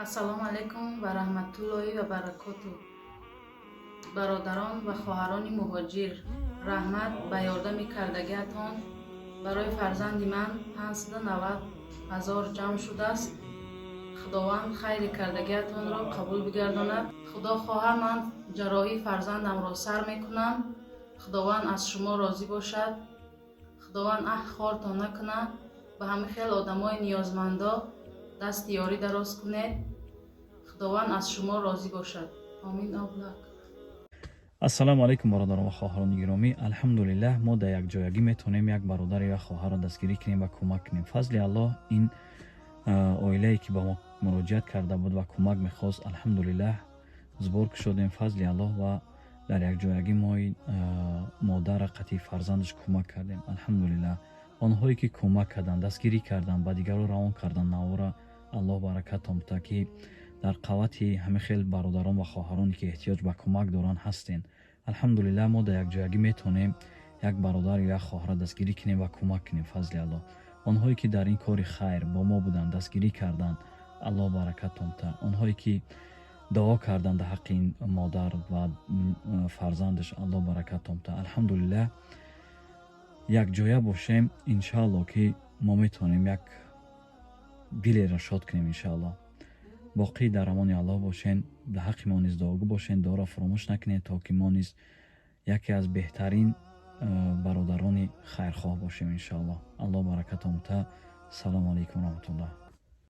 Ассалому алайкум ва раҳматуллоҳи ва баракоту. Бародарон ва хоҳарони муҳоҷир, раҳмат ба ёрдами кардагиатон. Барои фарзанди ман 590 ҳазор ҷамъ шудааст. Худованд хайри кардагиатонро қабул бигардонад. Худо хоҳа, ман ҷарроҳии фарзандамро сар мекунам. Худованд аз шумо розӣ бошад. Худованд аҳ хортон накунад. Ба ҳамин хел одамои ниёзмандо дасти ёрӣ дароз кунед. Худованд аз шумо розӣ бошад. Омин. Облак. Ассалому алайкум, бародарон ва хоҳарони гиромӣ. Алҳамдулиллаҳ, мо дар якҷоягӣ метавонем як бародаре ё хоҳарро дастгирӣ кунем ва кӯмак кунем. Фазли Аллоҳ, ин оилае, ки ба мо муроҷиат карда буд ва кӯмак мехост, алҳамдулиллаҳ, сбор кушодем, фазли Аллоҳ, ва дар якҷоягӣ мо модарра қатъи фарзандаш кӯмак кардем. Алҳамдулиллаҳ, онҳое ки кӯмак карданд, дастгирӣ карданд, ба дигарон равон карданд навора, Аллоҳ баракатон бита, ки дар қавати ҳамин хел бародарон ва хоҳароне, ки эҳтиёҷ ба кӯмак доранд, ҳастен. Алҳамдулиллаҳ, мо дар якҷоягӣ метавонем як бародар ё як хоҳарро дастгирӣ кунем ва кӯмак кунем. Фазли Аллоҳ, онҳое ки дар ин кори хайр бо мо буданд, дастгирӣ карданд, Аллоҳ баракатон бита. Онҳое ки дуо карданд дар ҳаққи ин модар ва фарзандаш, Аллоҳ баракатон бита. Алҳамдулиллаҳ, якҷоя бошем, иншааллоҳ, ки мо метавонем як дилеро шод кунем, иншааллоҳ. Боқӣ дар амони Аллоҳ бошен. Дар ҳаққи мо низ дуогӯ бошен. Дуоро фаромӯш накунед, то ки мо низ яке аз беҳтарин бародарони хайрхоҳ бошем, иншааллоҳ. Аллоҳ баракатон бита. Салому алайкум раҳматуллоҳ.